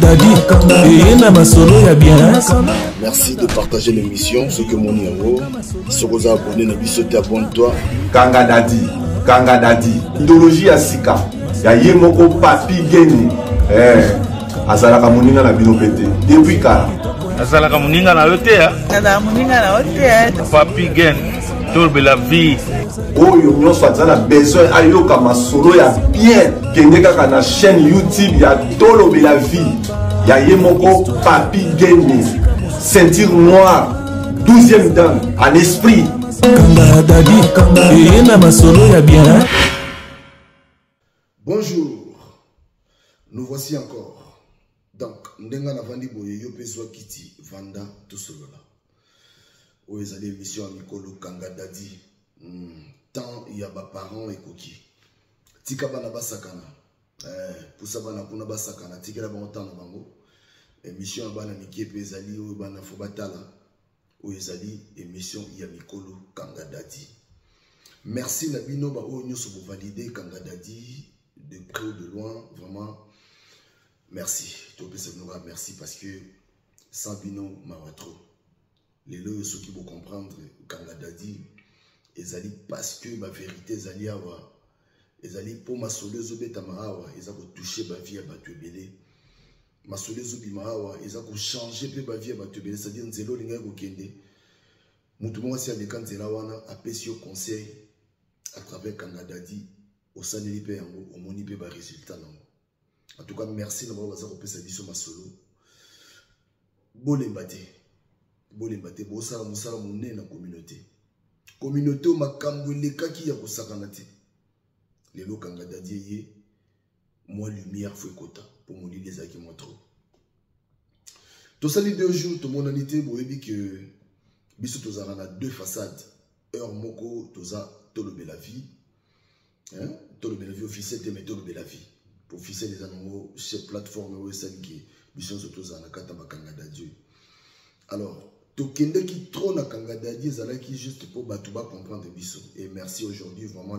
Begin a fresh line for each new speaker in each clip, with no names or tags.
Dadi eye na masolo ya bien.
Merci de partager l'émission. Soki omoni yango, soki oza abonné na biso te, abonne-toi.
Kanga Dadi, Kanga Dadi, idéologie ya sika ya ye moko Papi Gene. Eh, azalaka moninga na bino mpe te depuis kala.
Azalaka moninga na yo te.
Azalaka moninga na yo te.
Papi Gene, tolobela vie.
Oyo nyonso aza na besoin ayoka masolo ya bien, kende kaka na chaîne YouTube ya Tolobela Vie ya ye moko Papi Gene, ceinture noire, 12e dan en esprit.
Kanga Dadi eye na masolo ya bien.
Bonjour, nous voici encore. Donc, ndenge navandi boye, yo mpe zwa kiti, vanda tosolola. Oyo ezali émission ya mikolo Kanga Dadi. Temps ya ba parents ekoki. Tika bana basakana. Pusa bana kuna basakana, tikela bango temps na bango. Émission ya bana mike mpe ezali oyo bana fo batala. Oyo ezali émission ya mikolo Kanga Dadi. Merci na bino ba oyo nyonso bo valider Kanga Dadi de près ou de loin, vraiment merci. Topesa bino kaka merci parce que sans bino mawa trop. Lelo oyo soki bo comprendre Kanga Dadi ezali parce que ba vérité ezali awa, ezali po masolo ezobetama awa, eza ko toucher ba vie ya bato ebele. Masolo ezobima awa eza ko changer pe ba vie ya bato ebele, c'est-à-dire nzela olingaki kokende, moto moko asi aleka nzela wana apesi yo conseil à travers Kanga Dadi, osaleli pe yango, omoni pe ba résultat nango. En tout cas, merci na bango baza kopesa biso masolo. Bolemba te, bolemba te, bosala mosala monene na communauté. Communauté oyo makambo elekaki ya kosakana te. Lelo Kanga Dadi eye, mwa lumière fo ekota po molili ezalaki mwa trop. Tosali 2 jours tomonani te, boyebi ke biso tozalaka na 2 façades. Heure moko toza tolobela vie, hein? Tolobela vie officielle te, mais tolobela vie officielle eza nango chez plateforme oyo esali ke biso nyonso tozala na kati ya bakanga Dadi. Alors tokendeki trop na Kanga Dadi, ezalaki juste po bato ba comprendre biso. Et merci, aujourd'hui vraiment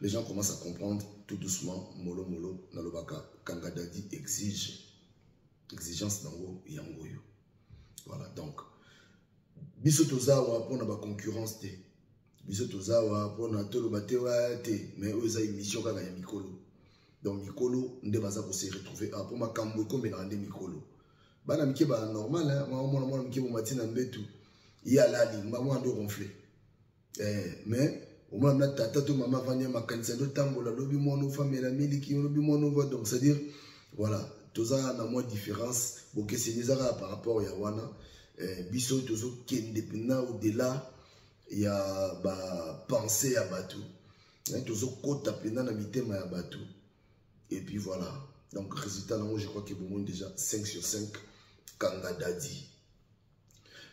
les gens commencent à comprendre tout doucement, molo molo. Nalobaka Kanga Dadi exige, exigence nango yango oyo. Voilà, donc biso toza awa mpona ba concurrence te, biso toza awa mpona toloba te wa te, mais oyo eza émission kaka ya mikolo. Donc mikolo nde baza ko se retrouver awa mpo makambo ekomelaka nde mikolo. Bana mike ba normal, hein? Mwa mwana, mwana mike bomati na mbetu, ye alali, mwa mwana ndo ronfle. Mais omona na tata to mama avandi ya makanisa ndo tambola, lobi mwana ofamela miliki, lobi mwana ova. Donc c'est-à-dire voilà, toza na mwa différence, bokeseni eza kaka par rapport ya wana. Biso tozokende mpena au-delà ya ba pensée ya bato, tozokota mpena na mitema ya bato. Et puis voilà, donc résultat nango, je crois que bomoni déjà 5 sur 5 Kanga Dadi.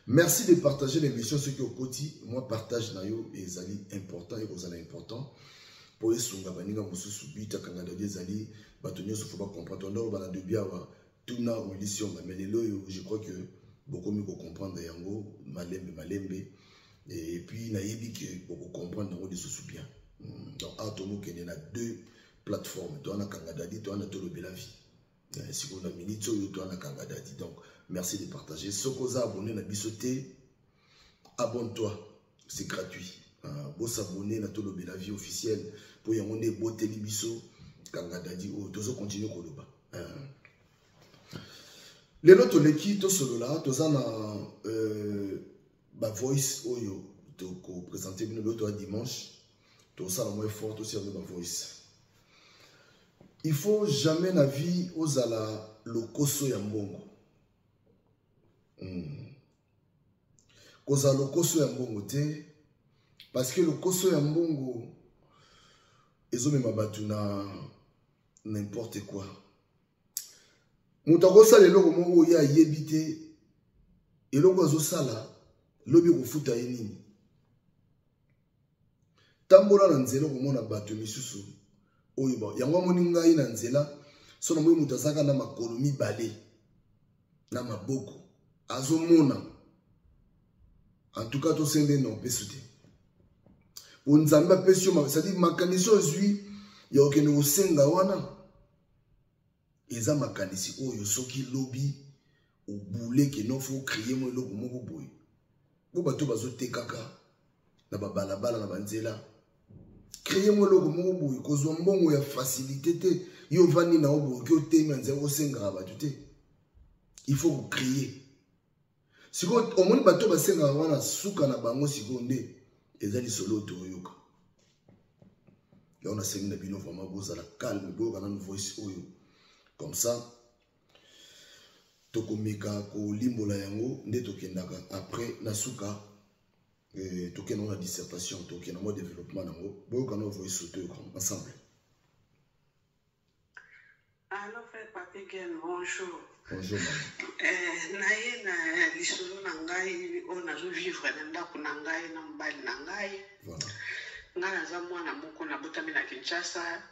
Merci de partager l'émission. Ceux qui ont koti, moi partage na yo ezali important et kozala important po esunga baninga mosusu. Bita Kanga Dadi ezali bato nyonso faut ba comprendre. Tondoro bana de biawa tuna émission, mais lelo oyo je crois que bokomi ko comprendre yango malembe malembe, et puis nayebi que boko comprendre yango lisusu bien. Donc awa tomokende na 2 plateformes, toa na Kanga Dadi, toa na Tolobela Vie. Sikoyo na minute oyo toa na Kanga Dadi. Donc merci de partager. Soki oza abonné na biso te, abonne-toi, c'est gratuit. Bosabonner na Tolobela Vie officielle po yango nde eboteli biso Kanga Dadi oyo tozo continuer koloba. Lelo toleki tosolola, toza na ba voice oyo toko présenter bino lelo toa dimanche, tosala mwa effort tosala ba voice. Il faut jamais na vie ozala lokoso ya mbongo. Kozala lokoso ya mbongo te, parce que lokoso ya mbongo ezomema bato na n'importe quoi. Moto akosala eloko moko oyo ayebi te, eloko azosala lobi kofuta ye nini. Tambola na nzela okomona bato misusu oyo yango amoni ngai na nzela, so namoni moto azalaka na makolo mibale na maboko azomona, en tout cas tosende na opesu te. Po Nzambe apesi yo c'est-à-dire makanisi ozwi ya kokende kosenga wana. Eza makanisi oyo soki lobi obule ke non faut créer mo eloko moko boye. Bo bato bazotekaka na babalabala na banzela. Créer mo eloko moko boye kozwa mbongo ya facilité te yo ovandi na yo boye oki otemi na nzela osengaka bato te. Il faut ko créer. Sikoyo omoni bato basengaka wana suka na bango sikoyo nde eza lisolo oyo toyoka. Yango nasengi na bino vraiment bozala calme, boyoka nanu voice oyo comme ça tokomeka kolimbola yango nde tokendaka après na suka tokenda na dissertation, tokenda mwa développement nango. Boyoka na voice oyo toyoka ensemble.
Allo frère Papi Gen, bonjour.
Bonjour maman.
Naye na lisolo na ngai oyo nazo vivre na ndako na ngai na mobali na ngai.
Voilà.
Ngai naza mwana moko nabotami na Kinshasa,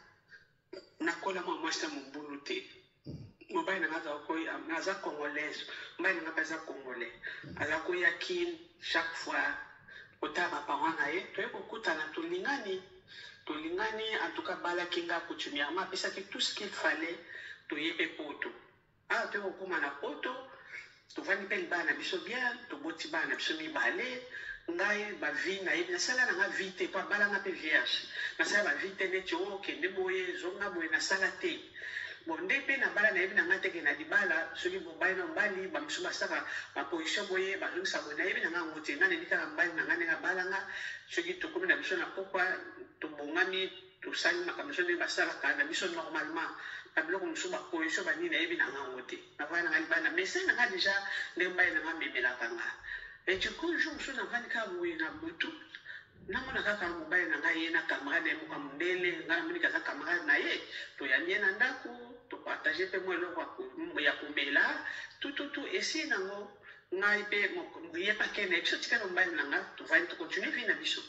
nakola mwa mwasi ya mobulu te. Mobali na ngai aza congolaise, mobali na ngai mpe aza congolais. Aza koya Kin chaque fois kotala ba parents na ye, toye kokutana tolingani. Tolingani, en tout cas balaki nga coutumièrement, apesaki tout ce qu'il fallait, toye mpe poto. Awa toye kokóma na poto, tovandi mpe libala na biso bien, toboti bana na biso mibale. Ngai ba vie nayebi, nasala na nga vie te, po abalanga mpe vierge. Nasala ba vie te neti oyo okende boye, zonga boye, nasala te. Bon, nde mpe na bala nayebi na nga te ke na libala, soki mobali na mobali, bamosusu basaka ba position boye, bazongisa boye, nayebi na nga yango te. Nga nayebi kaka mobali na nga ndenge abalanga, soki tokomi na biso na pokwa, tobongami, tosali makambo nyonso ndenge basalaka na biso normalement. Ba biloko mosusu, ba position banini, nayebi na nga yango te. Navanda na nga libala, mais na nga déjà ndenge mobali na nga amemelaka nga. Et du coup, jour mosusu navandi kaka boye na butu, namona kaka mobali na ngai ye na camarade na ye moko ya mondele. Ngai namoni kaza camarade na ye, toyambi ye na ndako, topartage mpe mwa eloko ya komela tututu esi nango. Ngai mpe ye mpe akende na ye, biso tikala mobali na nga, tovandi tocontinue vie na biso.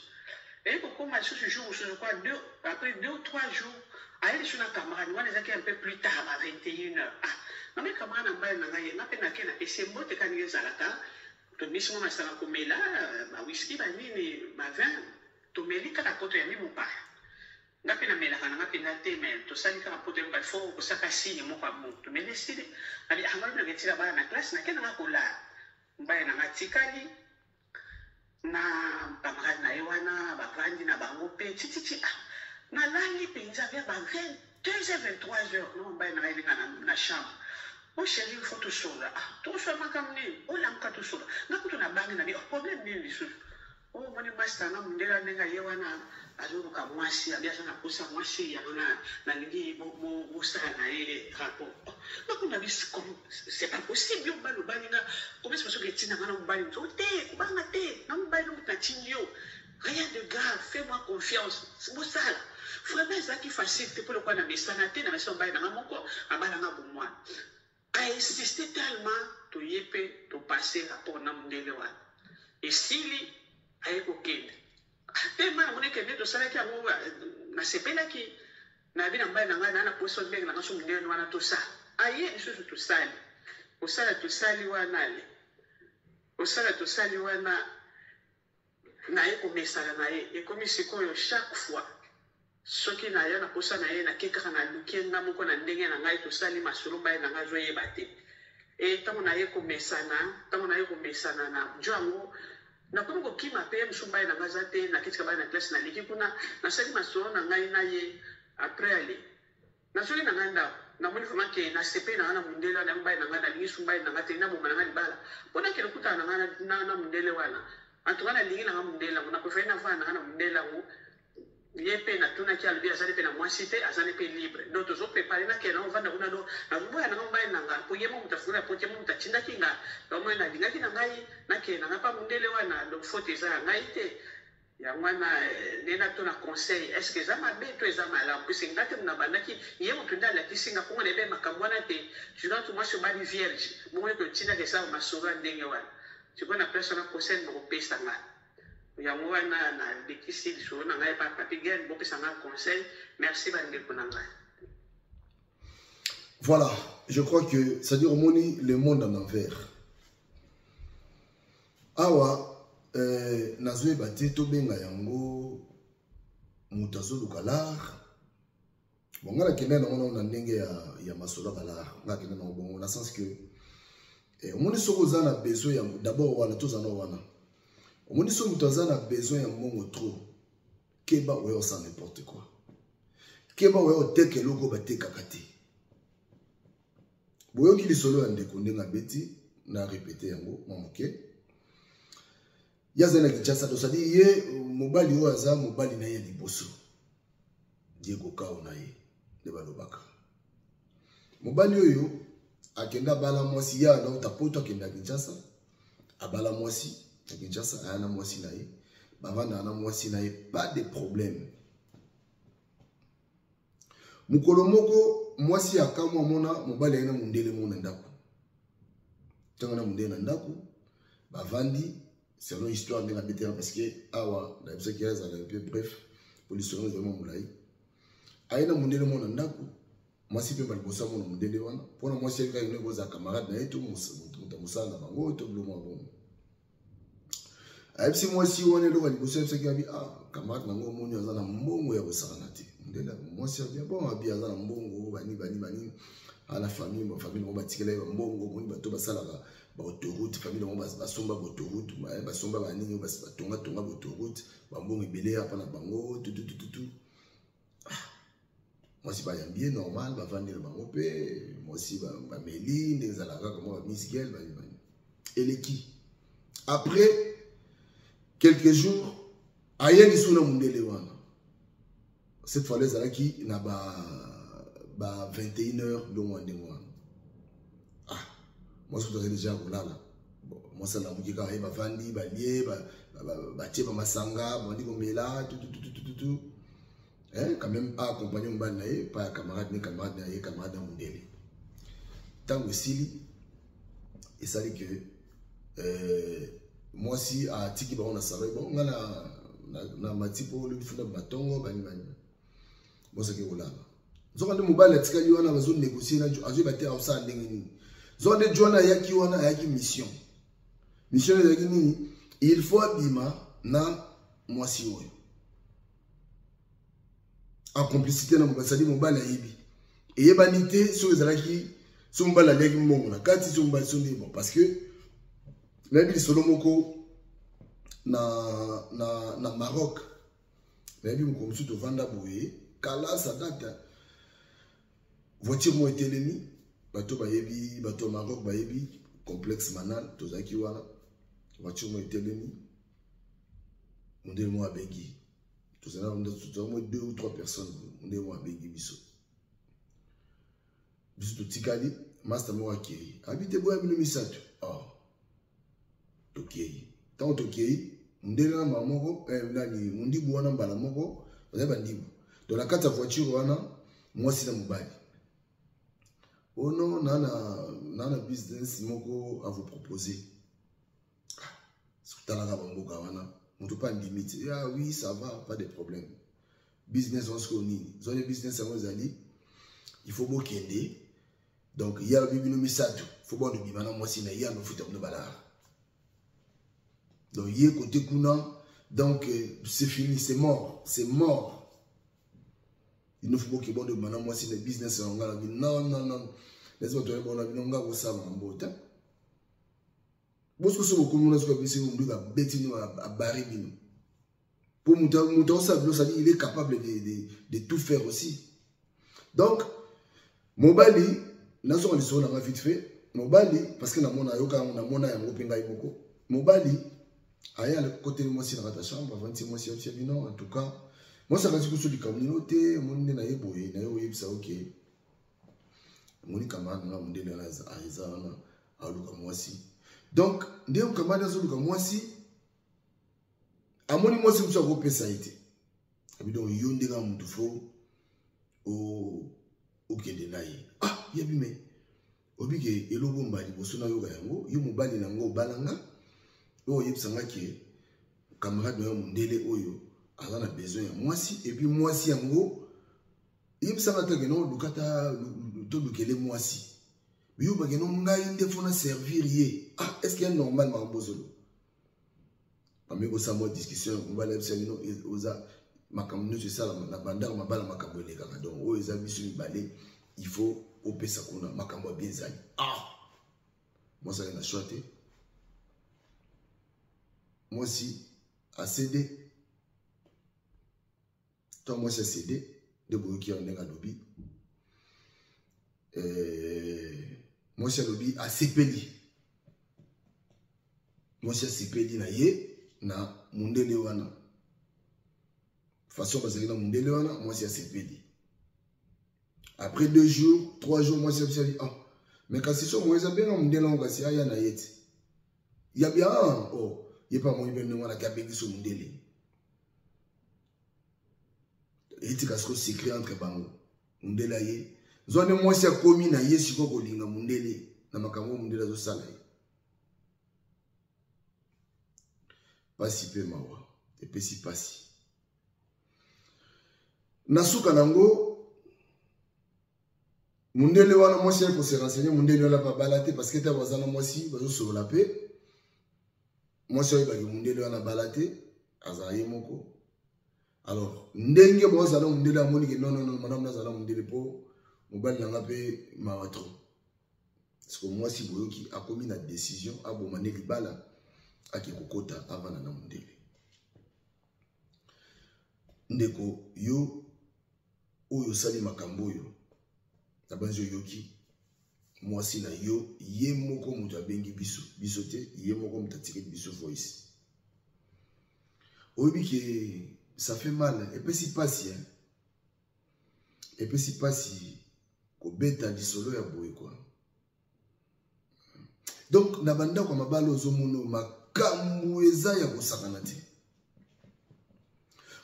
Eye kokóma lisusu jour mosusu kwa deux, après 2 ou 3 jours, aye lisusu na camarade wana, ezalaki un peu plus tard, ba 21 heures. Ah, namoni camarade na mobali na ngai ye, nga mpe nake napesi ye mbote kaka ndenge ezalaka. Tobimisi mwa masanga komela, ba whisky banini, ba vin, tomeli kaka po toyambi mopaya. Nga mpe namelaka na nga mpenza te, mais tosali kaka po toyeba fo kosaka signe moko ya bon. Tomeli, esili, abi anga lobi nanga etika bana na classe, nake nanga kolala. Mobali na nga atikali na camarade na ye wana, bavandi na bango mpe tititi. Ah, nalali mpenza vers ba 22 heures, 23 heures, no mobali na ngai elinga na chambre: "Oh chéri, il faut tosola." Ah, tosola makambo nini? Olamuka, tosola. Nga kutu nabangi na bi: "Oh, problème nini lisusu?" "Oyo omoni master na mondele ndenge aye wana, azoluka mwasi, abi aza na posa mwasi, yango nalingi bosala na ye rapport." Nakuna bi: "C'est pas possible, yo mobali obali nga, comment c'est soki etinda nga na mobali mosusu te?" "Kobanga te, na mobali no moto natindi yo, rien de grave, fais-moi confiance, bosala." Vraiment ezalaki facile te mpo lokola na mesana te na mesana, mobali nanga moko abalanga bomwana, ainsiste tellement, toye mpe topasse rapport na mondele wana, esili, aye kokende te. Ma namoni kende tosalaki yango, nasepelaki, nayebi na mobali na ngai naa na poso ndenge na ngai so mondele wana tosala, aye lisusu, tosali kosala, tosali wana, ale kosala, tosali wana, naye komesana na ye. Ekomi sikoyo chaque fois soki naya na posa na ye, nake kaka naluki ye nga moko na ndenge na ngai, tosali masolo, mobali na ngai azoyeba te. E ntango naye komesana, ntango naye komesana na jo yango, nakomi kokima mpe mosu mobali na ngai aza te, naketika bana na classe, naleki kuna, nasali masolo na ngai na ye. Après ale nazongi na ngai ndako, namoni vraiment ke nasepeli na ngai na mondele wana. Mobali na ngai nalingi su mobali na ngai te, naboma na ngai libala mpo nakende kutana na ngai na mondele wana. En tout cas nalingi na ngai mondele yango, na préféré navanda na ngai na mondele yango. Ye mpe natunaki, alobi azali mpe na mwasi te, azali mpe libre, donc tozoprépare nakende ovanda kuna. Do nazoboya nanga mobali na ngai po ye mo moto afungola po te, mo moto atindaki nga yango, nalingaki na ngai nakende na ngai mpa mondele wana, donc faute eza ya ngai te. Yango wana nde natuna conseil: est ce que eza mabe to eza malamu? Puisque nga te nabandaki, ye moto nde alakisi nga mpongo nayebe makambo wana te. Surtout mwasi obali vierge bongo eke otindaka esala masolo ya ndenge wana. Sikoyo na place wana, conseil bokopesa nga yango wana, nalekisi lisolo na ngai pa Papi Gen, bopesa nga conseil. Merci bandeko na ngai.
Voilà, je crois que, c'est-à-dire, omoni le monde en envers. Awa, nazoyeba te tobenga yango moto azoluka l'art. Bon, nga nakende nango na ndenge ya masolo ya balar, nga nakende nango bongo na sens que eh, omoni soki oza na besoin ya d'abord wana toza na wana, omoni soki moto aza na besoin ya mbongo trop, keba oya osala n'importe quoi, keba oya oteka eloko batekaka te. Boyoki lisolo ya ndeko ndenge abeti, na répété yango mwa moke. Ye azali na Kinshasa, donc c'est-à-dire ye mobali oyo aza mobali na ye ya liboso, Diego Kao na ye nde balobaka. Mobali oyo akenda abala mwasi ya nauta poto, akenda Kinshasa abala mwasi na Kinshasa, aya na mwasi na ye, bavandaka na mwasi na ye, pas de problème. Mokolo moko mwasi akamwa amona mobali aye na mondele moko na ndako. Ntango na mondele na ndako bavandi, selon histoire ndenge abetela, parce que awa nayebisaki ye azala un peu bref po lisolo ezali mwa molai. Aye na mondele moko na ndako, mwasi mpe baliboso amona mondele wana, mpona mwasi ayebikaki ndenge kozala camarade na ye to moto ya mosala na bango to biloko mwa bongo. Ayebisi mwasi wana eloko ya liboso ayebisaki abi, ah, camarade nango omoni aza na mbongo ya kosakana te. Mondele mwasi abi, bon, abi aza na mbongo bani bani bani, ana famille, ba famille nango batikela ye bambongo. Omoni bato basalaka ba autoroute, famille nango basomba ba autoroute, basomba banini, batongatonga ba autoroute, bambongo ebele apa na bango tututututu. Mwasi bayambi ye normal, bavandi na bango mpe mwasi bameli ndenge ezalaka kaka mwa bamisgel bani bani eleki. Après quelques jours aye lisusu na mondele wana, cette fois là ezalaki na ba 21 heures bilongo ya ndenge wana. Ah, mwasi kutu azali deja kolala, mwasi alamuki kaka ye, bavandi balie, batie bamasanga, bandi komela tututututu. Eh, quand même accompagné mobali na ye pa ya camarade ne camarade na ye, camarade ya mondele. Ntango esili esali ke mwasi atiki bango na salon, bon nga na mati mpo lobi funda batongo bani bani, mwasi ake kolala. Nzoka nde mobali atikali wana bazonégocie na azoyeba te akosala ndenge nini. Nzoka nde jwana ayaki wana, ayaki mission. Mission ezalaki nini? Il faut abima na mwasi oyo en complicité na mobali, c'est-à-dire mobali ayebi, eyebani te soki ezalaki soki mobali aliaki mbongo na kati, soki mobali soki bon, parce que nayebi lisolo moko na Maroc. Nayebi mokolo mosusu tovanda boye kala, ça date, voiture moko etelemi, bato bayebi, bato ya Maroc bayebi complexe Manal, tozalaki wana, voiture moko etelemi, mondele moko abengi, tozala mwa deux ou trois personnes, mondele moko abengi biso, biso totikali, master moko akei, abi te boya bino misato. Oh, tokei. Ntango tokei, mondele na mbala moko nani mondibu wana, mbala moko bazali bandibu, donc na kati ya voiture wana mwasi na mobali. Oh non, na business moko à vous proposer. Sotalaka bamboka wana, moto mpe andimi te, ah oui, ça va, pas de problème. Business wana sikoyo nini? Zwani business yango ezali, il faut bokende, donc ye alobi bino misato faut bando bima na mwasi na ye, anofuta bino balara. Donc ye kote kuna, donc c'est fini, c'est mort, c'est mort. Il nous faut bokende bando bima na mwasi na business yango. Nga nabi non, non, non, nasi bato bayebona bino, nga kosala mambo te. Bosoki so bokomi wana, soki abisi mundu abeti bino, abare bino, po moto akosala bilo, c'est-à-dire il est capable de tout faire aussi. Donc mobali, nazonga lisolo nanga vite fait, mobali, parce que namona ayoka yango, namona yango mpe ngai moko, mobali aye akoteli mwasi na kati ya chambre, avandisi mwasi, ayebisi bino, en tout cas mwasi akati kusu likambo nino te, omoni nde naye boye, naye oyebisa, oke omoni camarade nanga mondele wana eza wana aluka mwasi. Donc nde camarade azoluka mwasi, amoni mwasi mosusu akopesa ye te, abi donc yo nde kaka motu fo okende na ye. Ah, yebi me obike eloko mba liboso nayoka yango, yo mobali nango obalanga oyo oyebisanga ke camarade na yo mondele oyo aza na besoin ya mwasi, et puis mwasi yango yebisanga te ke no luka ta tolukele mwasi, yo bake no ngai nde fo na servir ye. Ah, est ce que ya normal makambo ozolo? Bameki kosala mwa discussion, mobali ayebisa bino oza Makambo nyonso esalama na bandako mabala, makambo elekaka. Donc oyo eza biso mibale, il faut opesa kuna makambo ya bien ezali. Ah, mwasi azali na choix te, mwasi acede. Ntango mwasi acede nde boyoki yango ndenge alobi. Mwasi alobi asepeli, mwasi asepeli na ye na mundele wana, façon bazalaki na mundele wana, mwasi asepeli. Après 2 jours, 3 jours, mwasi abisali: "Ah, mais kasi so moyeza abenga mundele yango, kasi aya na ye te." Yabi: "Ah, oh, ye mpe amoni mpe ndenge wana ke abengi so mundele." Etika siko secret entre bango. Mundele aye zwa nde mwasi akomi na ye sikoyo kolinga mundele na makambo oyo mundele azosala ye. Pasi mpe mawa, epesi pasi. Na suka nango, mundele wana, mwasi aye kose renseigner, mundele wana babala te, parce que ntango baza na mwasi bazosolola mpe mwasi oyebaki mundele wana abala te, azala ye moko. Alors ndenge bozala mundele, amoni ke non, non, non, madame, nazala mundele mpo mobali na nga mpe mawa trop. Siko mwasi boyoki akomi na décision aboma nde libala, ake kokota avanda na mundele. Ndeko yo oyo osali makambo oyo, nabanzi oyoki mwasi na yo ye moko moto abengi biso, biso te, ye moko moto atikeli biso voice. Oyebi ke ça fait mal, epesi pasi, hein? Epesi pasi kobeta lisolo ya boye quoi. Donc na bandako ya mabala ozomona makambo eza ya kosakana te.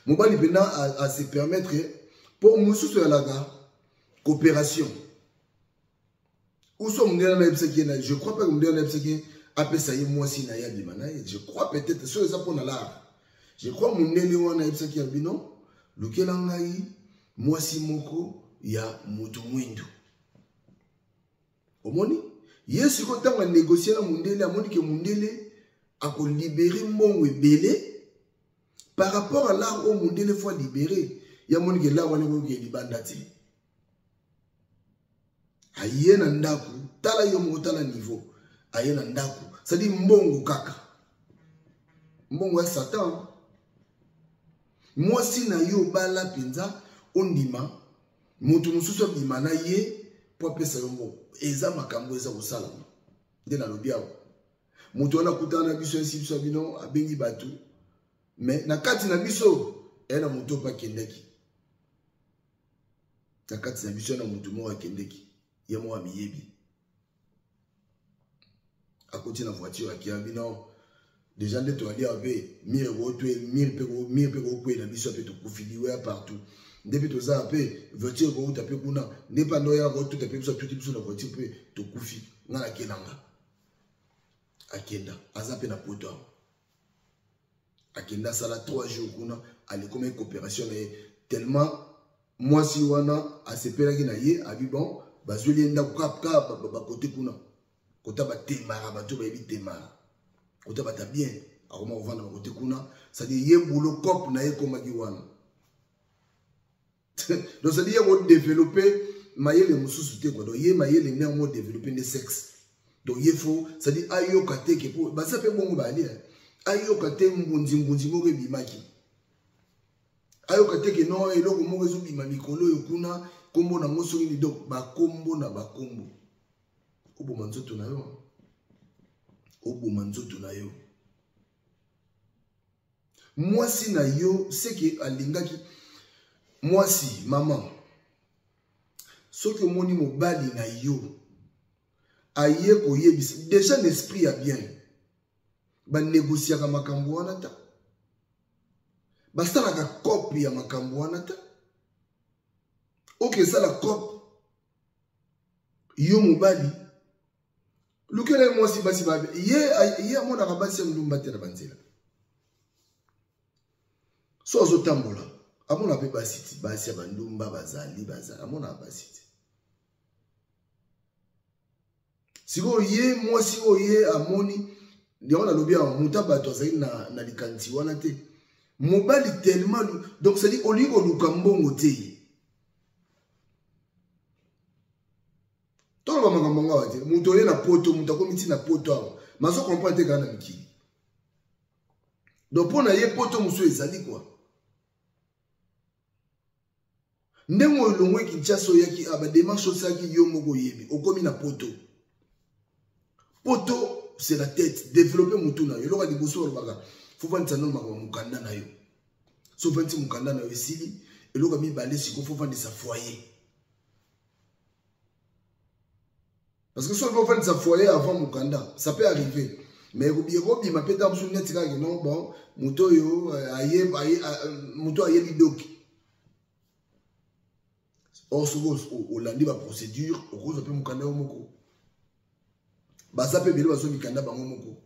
Mobali mpena ase permettre mpo mosusu oyalaka coopération uso mondele nayebisaki ye na, je crois pas, mondele nayebisaki ye apesa ye mwasi na ye abima na ye. Je crois peut-être soki eza mpo na lar, je crois mondele wana ayebisaki ya bino: "Lukela ngai mwasi moko ya motu mwindu." Omoni ye sikoyo ntango anégocie na mondele, amoni ke mondele akolibérer mbongo ebele par rapport à l'art oyo mondele faut alibérer. Ye amoni ke l'art wana ekoki libanda te. Aye na ndako, tala yo moko, tala niveau aye na ndako, c'est-à-dire mbongo kaka, mbongo ya Satan. Mwasi na yo obala mpenza, ondima moto mosusu abima na ye mpo apesa yo mbongo. Eza makambo eza kosalama nde nalobi awa. Moto wana akutana na biso, esi biso bino abengi bato, mais na kati na biso eya na moto mpe akendaki. Na kati na biso na moto moko akendeki, ye moko amiyebi, akoti na voiture, akia bino déjà nde toali awa mpe mire kootwe mire mpe kokwela biso mpe tokufi liwa partout. Nde mpe toza mpe voiture kouta mpe kuna nde mpe ando oyaka kotuta mpe biso, atuti biso na voiture mpe tokufi. Nga nakelanga akenda, aza mpe na poto awa. Akenda, asala 3 jours kuna, alekomi coopération na ye tellement mwasi wana asepelaki na ye. Abi bon, bazweli ye ndako kaka bakote kuna, kota batemara, bato bayebi temara, kota bata bien, akoma kovanda bakote kuna. C'est-à-dire ye boulot cope na ye ekomaki wana. Donc c'est-à-dire ye kodévelopper mayele mosusu te quoi. Donc ye mayele nde yango développer nde sexe. Donc ye faut, c'est-à-dire ayoka te ke po baza mpe bongo bali, ayoka te mbunzi mbunzi moko ebimaki, ayoka te ke non, eloko moko ezobima mikolo oyo kuna, nkombo nango soki nini. Donc bakombo na bakombo, oboma nzoto na yo, oboma nzoto na yo. Mwasi na yo seke alingaki mwasi mama. Soki omoni mobali na yo aye koyebisa déjà na esprit ya bien, banégociaka makambo wana ta, basalaka cope ya makambo wana ta. Oke esala cope, yo mobali lukela ye mwasi. Basi babe ye, ye amonaka basi ya ndumba te na banzela. So azotambola, amona mpe basi ti basi ya bandumba bazali, bazali, amonaka basi te. Sikoyo ye mwasi oyo ye amoni yango, nalobi awa, moto bato azali na likanisi wana te. Mobali tellement, donc c'est-à-dire olingi koluka mbongo te. Toloba makambo yango awa te. Moto oye na poto, moto akomi ti na poto awa. Mazo comprendre te kaka na mikili. Donc mpo na ye poto mosusu ezali quoi. Ndenge olongwe Kinshasa oyaki awa, ba démarche osalaki yo moko oyebi, okomi na poto. Poto c'est la tête, développer mutu na yo. Eloko ya liboso balobaka, faut vandisa nano makambo mokanda na yo. So ovandisi mokanda na yo esili, eloko ya mibale sikoyo faut vandisa foyer. Parce que soki ofandisa foyer avant mokanda, ça peut arriver. Mais ekobima mpe ntango mosusu neti kaka non, bon, moto oyo aye, aye, moto ayebi doki. Or soki olandi ba procédure, okozwa mpe mokanda yo moko. Baza mpe ebele bazwa mikanda bango moko.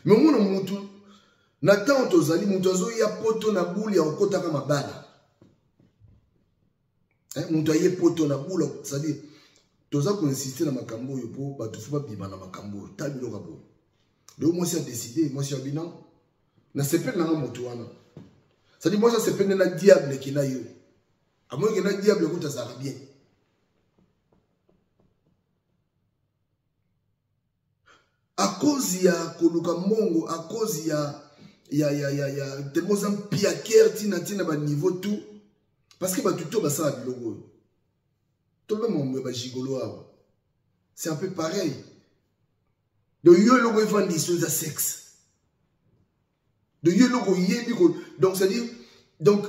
Mais omona motu na ntango tozali, moto azoya poto na bule ya kokotaka mabala. Moto aye poto na bula, c'est-à-dire toza koinsiste na makambo oyo mpo bato fo babima na makambo oyo. Ta biloko boye. Donc mwasi a décidé, mwasi ya bino nasepeli nanga moto wana. C'est-à-dire mwasi asepeli na diable ke na yo. Amoni ke na diable kuta azalaka bien. À cause ya koluka mbongo, à cause ya ya ya ya ya tellement oza mpiaker tina tina ba niveau tout, parce que bato to basala biloko oyo. Toloba makambo ya ba gigolo awa. C'est un peu pareil. Donc yo eloko evandi iso eza sexe. Donc yo eloko oyebi ko, donc c'est-à-dire, donc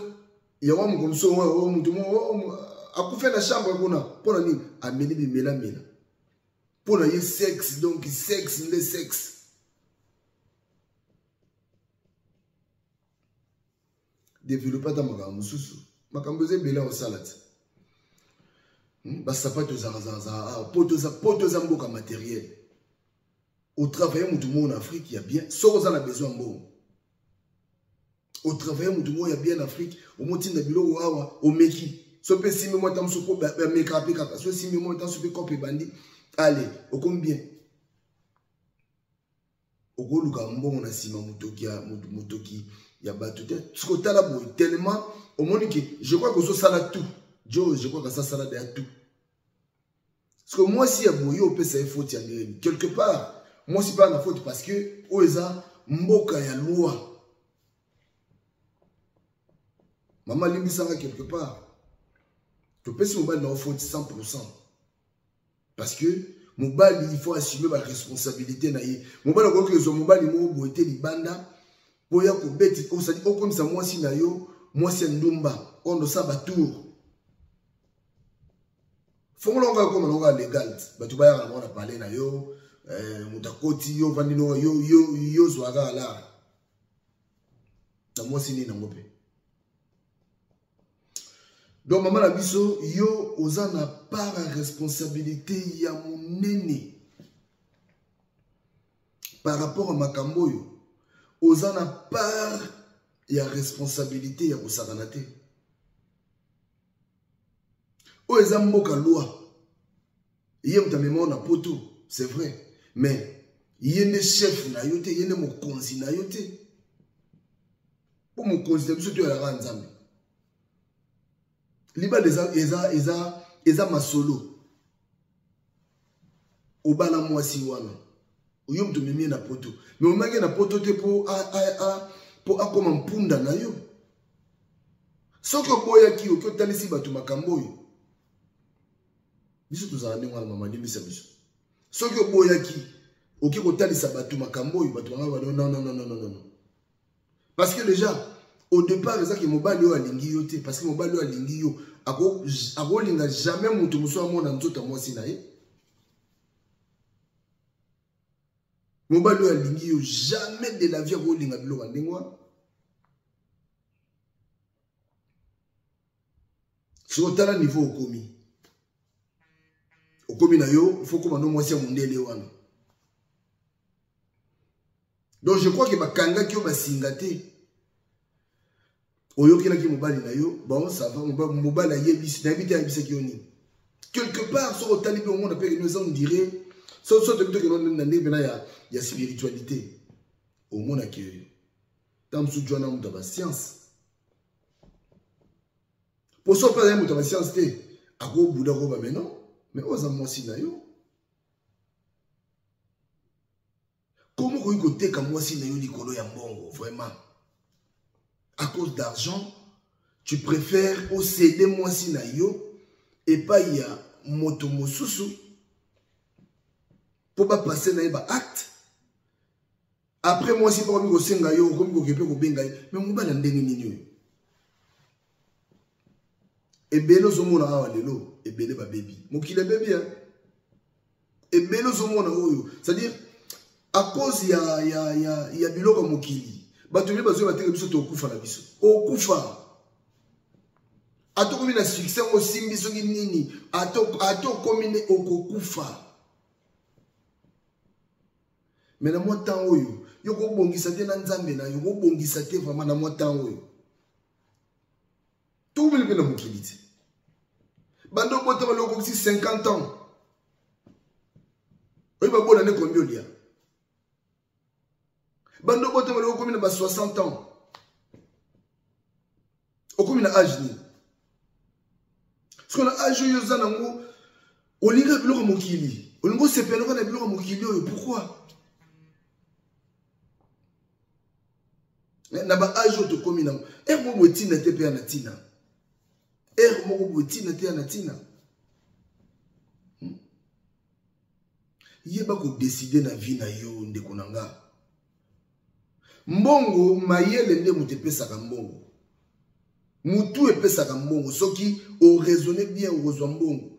yango mokolo mosusu oyo, oyo, moto moko, oyo, oyo, akufi na chambre kuna mpo na nini? Ameli bimelamela. Mpo na ye sexe, donc sexe nde sexe. Développer ata makambo mosusu, makambo eza ebele ya kosala te. Basapato ezalaka awa, poto eza mboka matériel. Otravaille motu moko na Afrique ya bien, soki oza na besoin mbongo. Otravaille motu moko ya bien na Afrique, omotinda biloko awa, omeki. So mpe esimbi mwa ntango mosusu, mpo bamekaka mpe kaka. So esimbi mwa ntango mosusu mpe kope ebandi, allez, okomi bien. Okoluka mbongo na nsima motoki ya moto, motoki ya bato te. Soki otala boye tellement omoni ke je crois que ozosala tout. Jo, je crois que asasala deya tout. Parce que mwasi ya boye opesa ye faute ya ndenge quelque part, mwasi mpe na faute parce que oyo eza mboka ya loi. Mama limbisanga quelque part, topesi mobali na yo faute 100% parce que mobali il faut assumer ba responsabilité na ye. Mobali akoki kozwa mobali moko boye te libanda mpo ya kobeti, osali okomisa mwasi na yo mwasi ya ndumba oyo ndosala ba tour. Fongola ngo akoma nango legal, bato bayaka nango na palais na yo, moto akoti yo ovandi nongo yo, yo, yo zwaka ala na mwasi nini nango mpe. Donc mama na biso, yo oza na part ya responsabilité ya monene par rapport à makambo oyo. Oza na part ya responsabilité ya kosakana te. Oyo eza mboka loi, ye moto amema na poto, c'est vrai, mais ye nde chef na yo te, ye nde mokonzi na yo te. Po mokonzi na biso to yalaka Nzambe. Libala eza, eza, eza, eza masolo. Obala mwasi wana, oyo moto omemi ye na poto, mais omemaki ye na poto te po po akoma mpunda na yo. Soki oboyaki, oki otalisi bato makambo oyo. Biso tozala ndenge wana, mama, limbisa biso. Soki oboyaki, oki kotalisa bato makambo oyo, bato banga ba non, non, non, non, non, non, non. Parce que déjà, au départ, ezaki mobali oyo alingi yo te, parce que mobali oyo alingi yo, akolinga jamais moto mosusu amona nzoto ya mwasi na ye. Mobali oyo alingi yo, jamais de la vie akolinga biloko ya ndenge wana. Soki otala niveau okomi, okomi na yo, faut okoma no mwasi ya mondele wana. Donc je crois que bakangaki yo basinga te. Oyokelaki mobali na yo, bon ça va, mobali ayebisi, nayebi te ayebisaki yo nini. Quelque part soki otali mpe omona mpe keno eza on dirait, soki toyebi tokeno na ndenge mpena ya spiritualité, omonaki yo. Ntango mosusu jwana moto ya bascience poso mpe azali moto ya bascience te akobuda koba mais non mais oyo aza mwasi na yo Comment okoki koteka mwasi na yo likolo ya mbongo vraiment à cause d'argent tu préfères osede mwasi na yo epai ya moto mosusu mpo bapasse na ye baacte après mwasi mpo akomi kosenga yo okomi koke mpe kobenga ye me mobali ya ndenge nini oyo ebele ozomona awa lelo ebele babebi mokili ebebi ya ebele ozomona oyo c'est-à-dire à cause ya, ya, ya, ya biloko ya mokili bato ebele bazwi bateke biso tokufa na biso okufa ata okomi na succès yango osimbi soki nini ata okomi nde okokufa me na mwa temps oyo yo kobongisa te na nzambe na yo kobongisa te vraiment na mwa temps oyo tokomeli mpe na mokili te banda obotama lelo okokisi 50 ans oyi babola nde kombi olia banda obotama lelo okomi na ba 60 ans okomi na age nini soki na age oyo oza nango olinga biloko mokili olingi osepelaka na biloko mokili oyo pourquoi na ba age oyo tokomi nango ere moko boye ntina te mpe ya na ntina ere moko boye ntina te ya na ntina hmm? yeba kodeside na vie na yo ndeko na nga mbongo mayele nde moto epesaka mbongo motu epesaka mbongo soki oraisonne bien okozwa mbongo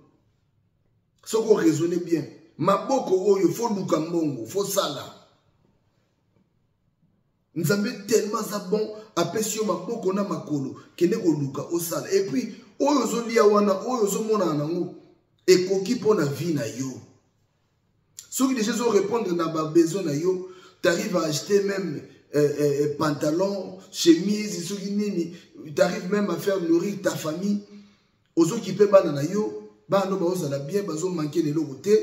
soki oraisonne bien maboko oyo foluka mbongo fosala nzambe tellement aza bon apesi yo maboko na makolo kende koluka osala epuis oyo ozolia wana oyo ozomonana nango ekoki mpo na vie na yo soki deja ezo répondre na babesoin na yo t'arrives à acheter même euh, euh, euh pantalon chemise soki nini t'arrives même à faire nourrir ta famille ozokipe bana na yo bana no baozala bien bazomanke na eloko te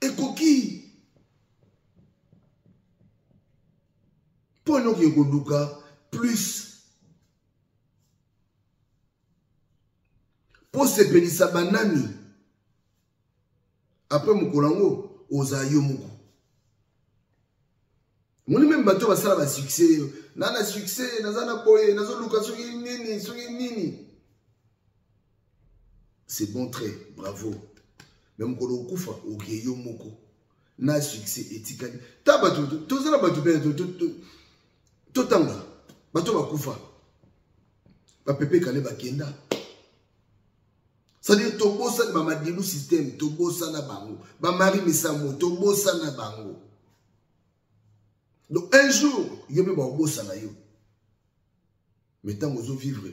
ekoki mpo eloko ekoluka plus mpo sepelisa banani apres mokolo yango ozala yo moko moni meme bato basala basuccès na na succès naza na boye nazoluka soki nini soki nini c'est bon très bravo me mokolo okufa oke yo moko na succès etikali ta bato toza na bato mpe totanga bato bakufa bapepe kale bakenda c'est-à-dire tobosani bamadilu système tobosana bango bamari misambo tobosana bango donc un jour yo mpe bakobosana yo mais ntango ozovivre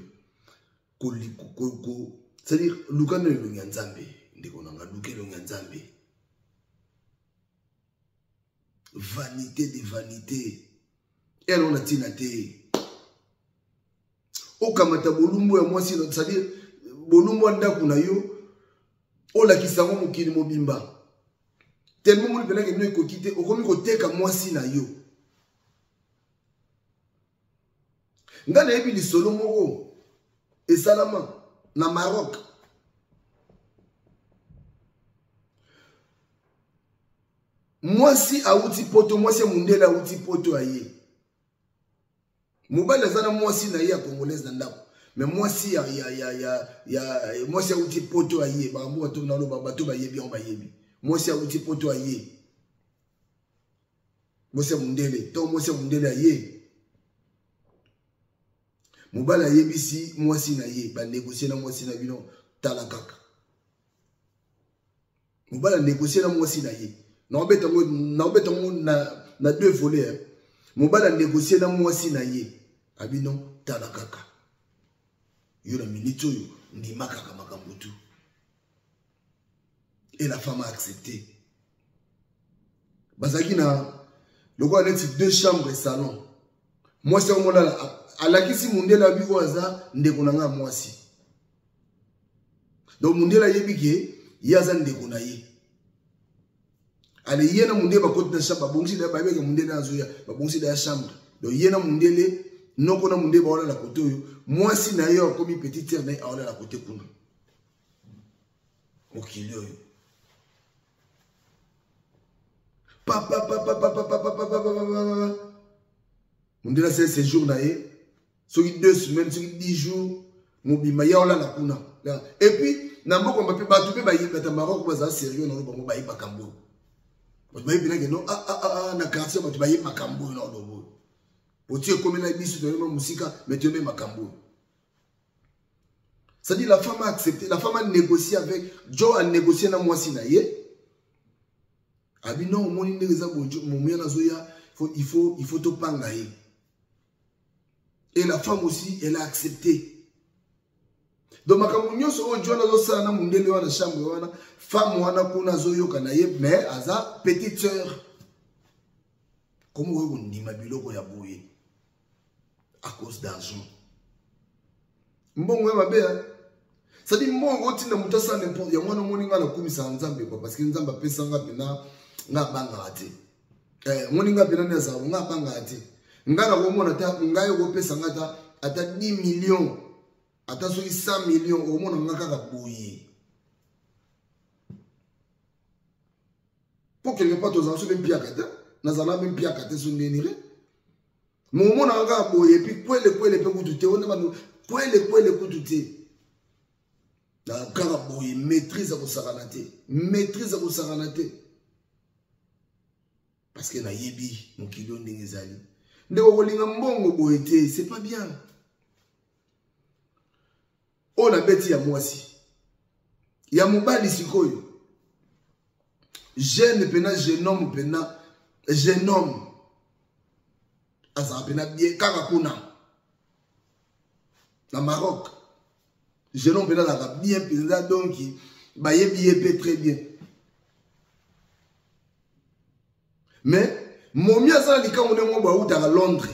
c'est-à-dire luka nde elongi ya nzambe ndeko na nga luka elongi ya nzambe vanité de vanité eloko na ntina te okamata bolumbu ya mwasi c'est-à-dire bolumbu ya ndako na yo olakisa yango mokili mobimba tellement omoni mpenza kendo ekoki te okomi koteka mwasi na yo ngai nayebi lisolo moko esalama na maroc mwasi awuti poto mwasi ya mondele awuti poto aye mobali aza na mwasi na ye ya congolaise na ndako me mwasi ya, ya, ya, ya, ya mwasi awuti poto aye makambo bato naloba bato bayebi yango bayebi mwasi awuti poto aye mwasi ya mondele to mwasi ya mondele aye mobali ayebisi mwasi na ye banegosie na mwasi na bino tala kaka mobali anegosie na mwasi na ye naobeta yango na, na deux volets eh. mobali anegosie na mwasi na ye abino tala kaka yo na minute oyo ndima kaka makambo tu et la femme a accepté bazalaki na lokola neti deux chambres et salon mwasi yango molala alakisi mundele abi oyo aza ndeko na ngai ya mwasi donc mundele ayebi ke ye aza ndeko na ye ale ye na mundele bakoti na chambre babongisi daya bayebeke mundele azoya babongisi daya chambre Donc ye na mundele, noko na mundele baolala kote oyo, mwasi na ye akomi petite sœur na ye aolala kote kuna. Mokili oyo. Papa papa papa papa papa papa. Mundele asali séjour na ye soki 2 semaines, soki 10 jours, mobimba ye aolala kuna. Et puis na mboka mpe bato mpe bayebata Maroc bazala sérieux na bango bayebaka mboka. Bato bayebi nake no ah, ah, ah, ah, na quartier bato bayebi makambo oyo na olobo oyo poti ekomi na biso toyeba mosika mais toyebi makambo oyo. C'est-à-dire la femme a accepté, la femme a négocié avec Joe, a négocié na mwasi na ye. Abi non, omoni ndenge eza boye, momuya nazoya, il faut topanga ye. Et la femme aussi, elle a accepté. Donc makambo nyonso oyo John azosala na mundele wana chambre wana, femme wana kuna azoyoka na ye, mais aza petite sœur. Comment okoki kondima biloko ya boye à cause d'argent? Mbongo ya mabe, hein? C'est-à-dire mbongo otinda moto asala n'importe. Yango wana omoni ngai nakumisaka Nzambe quoi, parce que Nzambe apesa nga mpena, nga abangaka te. Omoni nga mpena nde azalaka, nga abangaka te. Nga nakomona ata ngai okopesa nga ata 10 millions, ata soki 100 millions, okomona nga kaka boye. Po quelque part tozala so mpe mpiaka te, nazala mpe mpiaka te so ndeni re. Mais omona nga kaka boye, et puis kwele kwele mpe kutu te, wana bano kwele kwele kutu te. Na kaka boye, maîtrise ya kosakana te, maîtrise ya kosakana te. Parce que nayebi mokili oyo ndenge ezali. Ndeko kolinga mbongo boye te, c'est pas bien. Oyo nabeti ya mwasi, ya mobali sikoyo, jeune pena, jeune homme pena, jeune homme azala pena bien kaka kuna na Maroc. Jeune homme pena azalaka bien mpenza, donc bayebi ye pe très bien. Mais momi aza na likambo ndenge moko bautaka Londres,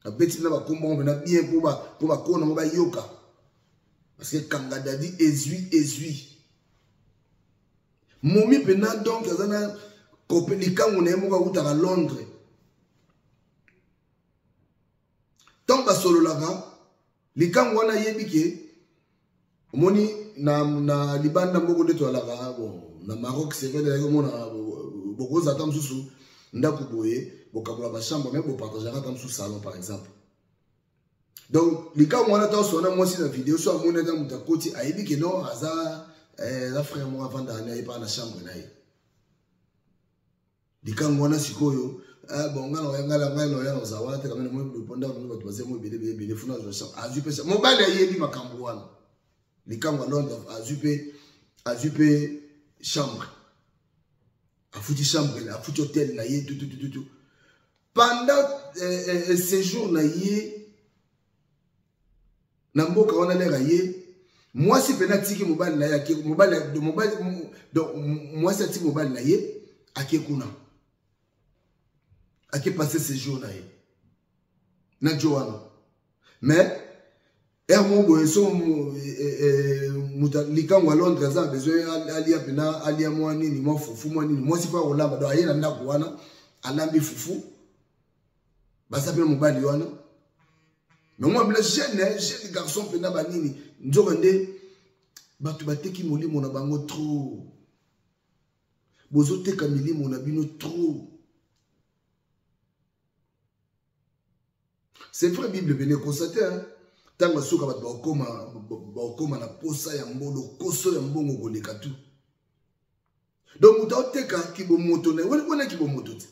abeti na bakombo yango mpena bien mpo bakona yango bayoka, parce que kanga dadi ezwi ezwi momi mpena, donc aza na kope likambo na ye moko autaka Londres. Ntango basololaka likambo wana, ayebi ke omoni na libanda moko nde toyalaka bon na Maroc, c'est vrai, ezalaki omona bokozala ata mosusu ndako boye, bokabola bachambre, mais bopartageaka ata mosusu salon par exemple. Donc likambo wana, ntango sona mwasi na video so amoni ata moto akoti, ayebi ke non, aza frère moko avandaka na ye paa na chambre na ye. Likambo wana sikoyo, bon, nga na oya, ngai na oya na ozala wana te, kamene moi loponda moi bato baza moi ebele ebele ebele funa azwa chambre, azwi mpe mobali ayebi makambo wana. Likambo ya Londres, azwi mpe chambre, afuti chambre, afuti hôtel na ye, tout, tout, tout, tout. Pendant séjour na ye na mboka wana, lera ye mwasi mpena atiki mobali na ye ake, mobali, mobali, donc mwasi atiki mobali na ye ake kuna, ake passer séjour na ye na jo wana. Mais heure moko boye so moto likango ya Londres aza na besoin alia mpena, alia mwa nini, mwa fufu, mwa nini, mwasi mpo akolamba. Donc aye na ndako wana, alambi fufu, baza mpe mobali wana. Mais moi mpena jeune garçon mpena banini, nzoka nde bato bateki molimo na bango trop, bozoteka milimo na bino trop. C'est vrai, Bible pene constate, hein? Ntango asuka bato bakokoma na posa ya mbongo, koso ya mbongo koleka tu. Donc moto aoteka kibomoto na ye, wana kibomoto te.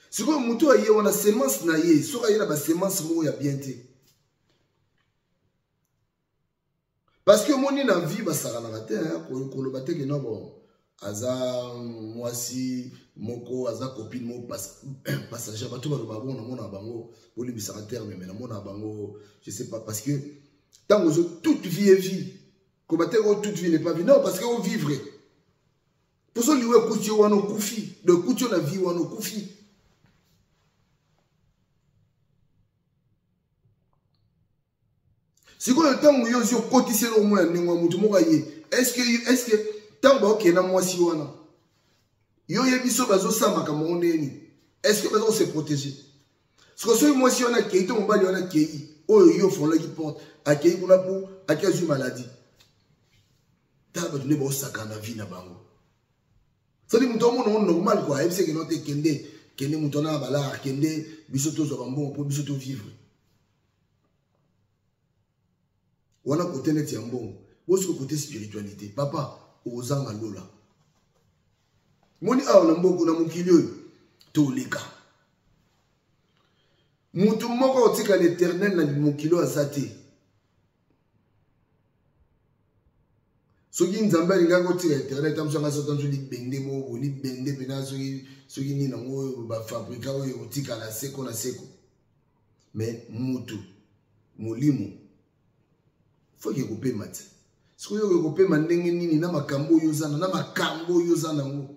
Sikoyo moto aye wana semence na ye, soki aye na basemence moko ya bien te, parce que omoni na vie basakanaka te, hein? Koloba te ke non, bon, aza mwasi moko, aza copine moko passager. Bato baloba bongo, namona bango, bolimbisaka terme, mais namona bango, je sais pas, parce que ntango ozo toute vie est vie, koba te ko toute vie n'est pas vie, non, parce que ovivre poso liwa ekuti yo wana okufi, donc ekuti yo na vie wana okufi. Sikoyo ntango yo ozwi okotisi eloko moko ya ndenge wa motu moko aye, est-ce que ntango baokende na mwasi wana, yo oyebi so bazosala makambo yango ndenge nini? Est-ce que baza kose protéger? Siko soki mwasi wana akei to mobali wana akei, oyo yo ofongolaki porte, akei kuna po akei azwi maladie. Tala bato nde baosakana na vie na bango. Soki moto amona ngo normal quoi, ayebisi ke no te kende, kende moto wana balar, kende biso tozwa bambongo po biso to vivre. Wana kote neti ya mbongo, bosiko kote spiritualité. Papa, ozanga lola. Moni awa na mboko na mokili oyo toleka. Mutu moko otika l'éternel na mokili oyo aza te. Soki Nzambe alingaki kotika éternel, ntango mosusu anga soki ntango libende moko boye, libende mpena soki soki nini yango oyo bafabrika oyo ekotikala seko na seko. Mais mutu molimo foki ekopema te. Soki oyo ekopema ndenge nini na makambo oyo oza na makambo oyo oza nango?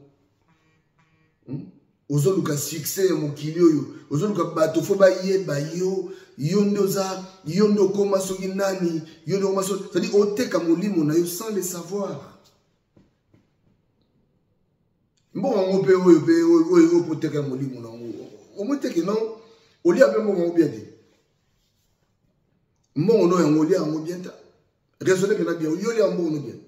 Ozoluka succès ya mokili oyo, ozoluka bato fo bayeba yo, yo nde oza, yo nde okoma soki nani, yo nde okoma soki, c'est-à-dire oteka molimo na yo sans le savoir. Mbongo yango mpe oyo mpe oyo oyo mpo oteka molimo na yango, omoteke non, olia mpe mbongo yango bien te. Mbongo no yango olia yango bien ta. Raisonner mpe na bien, yo olia mbongo no bien.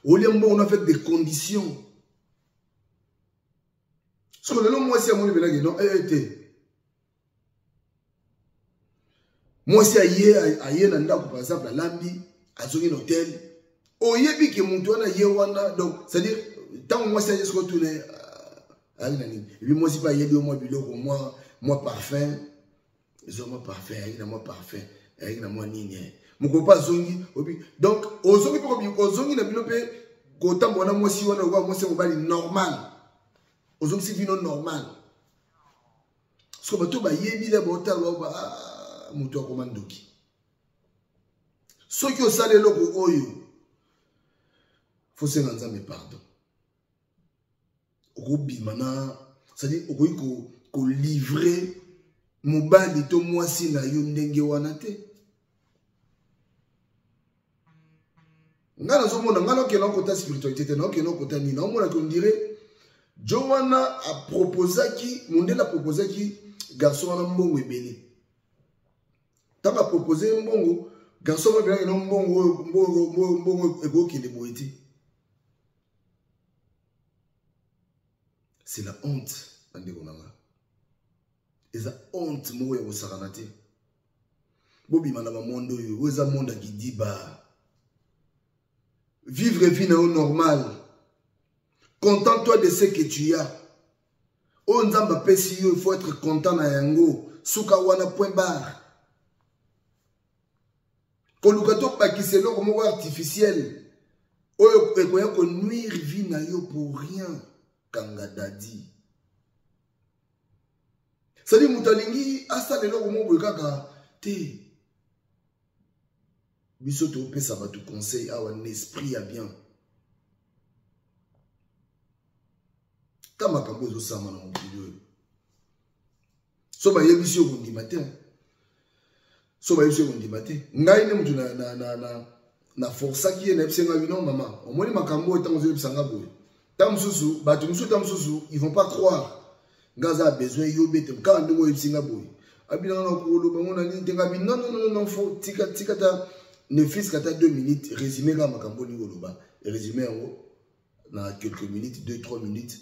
Olia mbongo no avec des conditions. Soki lelo mwasi amoni mpenaki non, eh, te. Mwasi aye, aye na ndako par exemple alambi, azongi na hôtel. Oyebi ke moto wana ye wana, donc c'est-à-dire ntango mwasi aye soki otuna ayaki na nini, epi mwasi mpe ayebi yo mwa biloko, mwa parfum, ezwa mwa parfum, ayaki na mwa parfum, ayaki na mwa nini, mokolo mpe azongi, oyebi donc ozongi mpe ozongi na bino mpe kotambola na mwasi wana lokola mwasi ya mobali normal, ozongisi bino normal. Soki bato bayebi na baotala ba moto akoma ndoki. Soki osali eloko oyo, fosenga Nzambe pardon. Okobima na, c'est-à-dire okoki kolivrer mobali to mwasi na yo ndenge wana te. Nga nazomona, nga nakokende nakota spiritualité te, nakokende nakota nini, naomona qu'on dirait Jo wana aproposaki, mondele aproposaki garçon wana mbongo ebele. Ntango apropose ye mbongo, garçon wana abelaki na mbongo oyo, mbongo, mbongo, mbongo ekokende boye te. C'est la honte, bandeko na nga. Eza honte moko ya kosakana te. Bobima na ba monde oyo, oyo eza monde ya kidiba. Vivre vie na yo normal. Contente-toi de ce que tu as. Oyo Nzambe apesi yo, il faut être content na yango. Suka wana point barre. Koluka to bakisa eloko moko artificiel oyo ekoya ko nuire vie na yo pour rien. Kanga dadi. C'est-à-dire moto alingi asala eloko moko boye kaka te. Biso topesa bato conseil awa na esprit ya bien. Ta makambo ezosama na mokili oyo. So bayebisi yo kondima te. So bayebisi yo kondima te. Ngai nde moto na forçaki ye, nayebisi ngai non mama, omoni makambo oyo ntango ozoyebisa nga boye. Ntango mosusu, bato mosusu, ntango mosusu, ils vont pas croire. Nga aza besoin yo bete, kaka ndenge oyebisi nga boye. Abina nga koloba ngo na nini te, nga bi non, non, non, non, faut tika, tika ta, ne fût-ce qu'ata 2 minutes, résumé kaka makambo olingi koloba. Résumé yango na quelques minutes, 2, 3 minutes,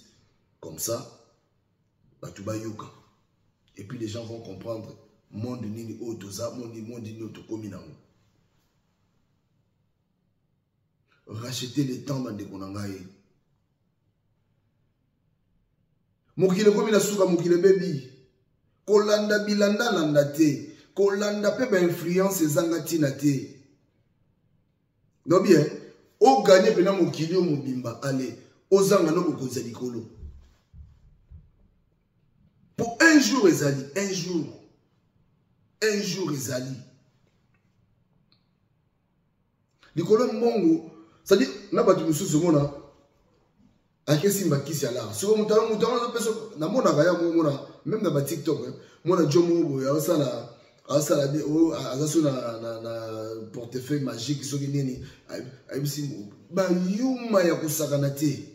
comme ça, bato bayoka. Et puis les gens vont comprendre monde nini oyo toza, monde, monde nini oyo tokomi nango. Racheter le temps, bandeko na ngai. Mokili ekomi na suka, mokili ebebi. Kolanda bilanda landa te, kolanda pe ba influence ezanga ntina te. Donc bien, o gagner pena mokili oyo mobimba, allez, ozanga no bokonzi ya likolo. Pour un jour ezali, un jour. Un jour ezali. Likolo mbongo, c'est-à-dire na bato mosusu mona akesimba kisi ya lar. Siko moto wana, moto wana azopesa, namonaka ya mona, même na ba TikTok, hein, mona jo moko boye, azosala, azosala bi, oh, aza so na portefeuille magique, soki nini, ayebisi ba yuma ya kosakana te.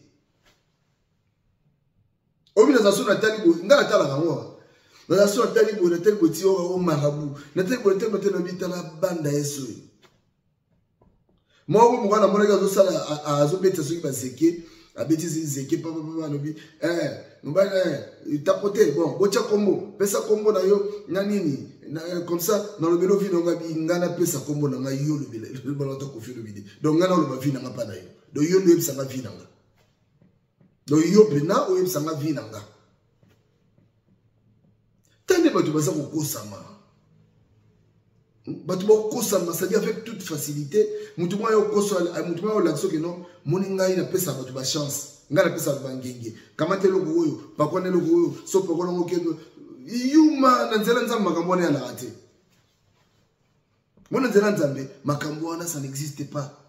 Oyo bino naza so natali boye, ngai natalaka yango, naza so natali boye, natali boye ti o marabu, natali boye, natali boye, nabi tala banda yesu oyo. Moko moko namonaki azosala, azobeta soki bazeke, abeti zeke papapapa, alobi eh, mobali eh, tapote bon, botya kombo, pesa kombo na yo na nini na, eh, comme ça nalobeli ovi na nga, ngai napesa kombo na ngai, yo olobela ta Kofi Olomide, donc ngai naloba vi na nga mpa na yo, donc yo nde oyebisa nga vi na nga, donc yo mpena oyebisa nga vi na nga. Tande bato baza kokosama, bato bakosama, c'est-à-dire avec toute facilité. Moto moko ayokosa, moto moko ayolakisa oke non, moni ngai napesa bato bachance, ngai napesa bato bangenge, kamata eloko oyo, pakwana eloko oyo, so pakwana yango okende yuma na nzela Nzambe. Makambo wana eyalaka te mona nzela Nzambe, makambo wana ça n'existe pas.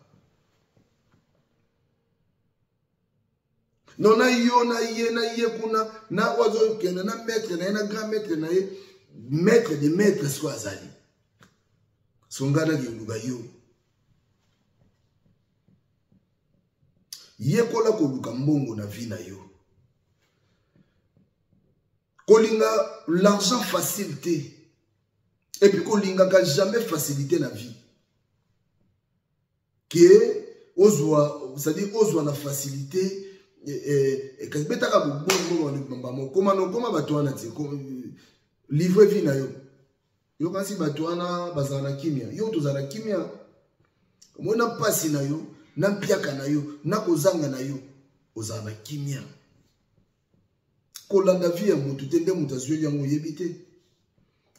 Non, na yo na ye na ye kuna na oyo azokende na maître na ye na grand maître na ye, maître de maître, sikoyo azali so ngai nakoluka yo. Yekola koluka mbongo na vie na yo, kolinga l'argent facile te, et puis kolingaka jamais facilité na vie ke ozwa, c'est-à-dire ozwa na facilité. Kasi betaka bobongo okoma nokoma bato wana ti livre vie na yo. Yokasi bato wana bazala na kimia, yo tozala na kimia. Omoni na mpasi na yo, na mpiaka na yo, na kozanga na yo, ozala na kimia. Kolanda vie ya motu te, nde moto azweli yango oyebi te.